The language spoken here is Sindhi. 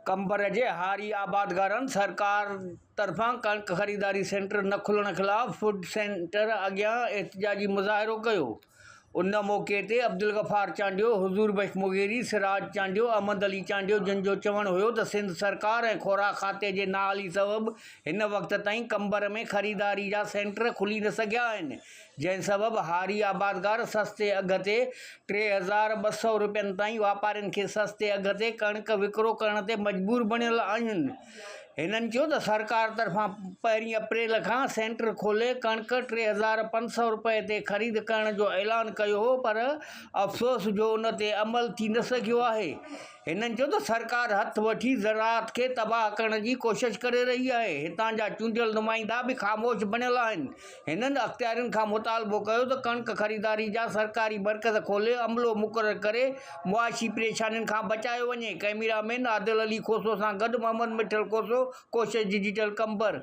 قمبر جي هاري آبادگارن سرڪار طرفان ڪڻڪ خريداري سينٽر نه کلڻ خلاف فوڊ سينٽر اڳيان احتجاجي مظاهرو ڪيو. ان موقعي تي عبدالغفار چانڊيو، حضور بخش مغيري، سراج چانڊيو، احمد علي چانڊيو جن جو چوڻ هيو ته سنڌ سرڪار ۽ خوراڪ کاتي جي نااهلي سبب هن وقت تائين قمبر ۾ خريداري جا سينٽر کلي نه سگهيا آهن جنهن سبب هاري آبادگار سستي اگهه تي 3200 رپين تائين واپارين کي سستي اگهه تي ڪڻڪ وڪرو ڪرڻ تي مجبور بڻيل آهن. هنن چيو ته سرڪار طرفان پهرين اپريل کان سينٽر کولي ڪڻڪ 3500 رپئي تي خريد ڪرڻ جو اعلان ڪيو هو پر افسوس جو ان تي عمل ٿي نه سگهيو آهي. هنن چيو ته سرڪار هٿ وٺي زراعت کي تباهه ڪرڻ جي ڪوشش ڪري رهي آهي، هتان جا چونڊيل نمائندا به خاموش بڻيل آهن. هنن اختيارين کان مطالبو ڪيو ته ڪڻڪ خريداري جا سرڪاري مرڪز کولي عملو مقرر ڪري معاشي پريشانين کان بچايو وڃي. ڪئميرا مين عادل علي کوسو سان گڏ محمد مٺل کوسو، ڪوشش ڊجيٽل قمبر.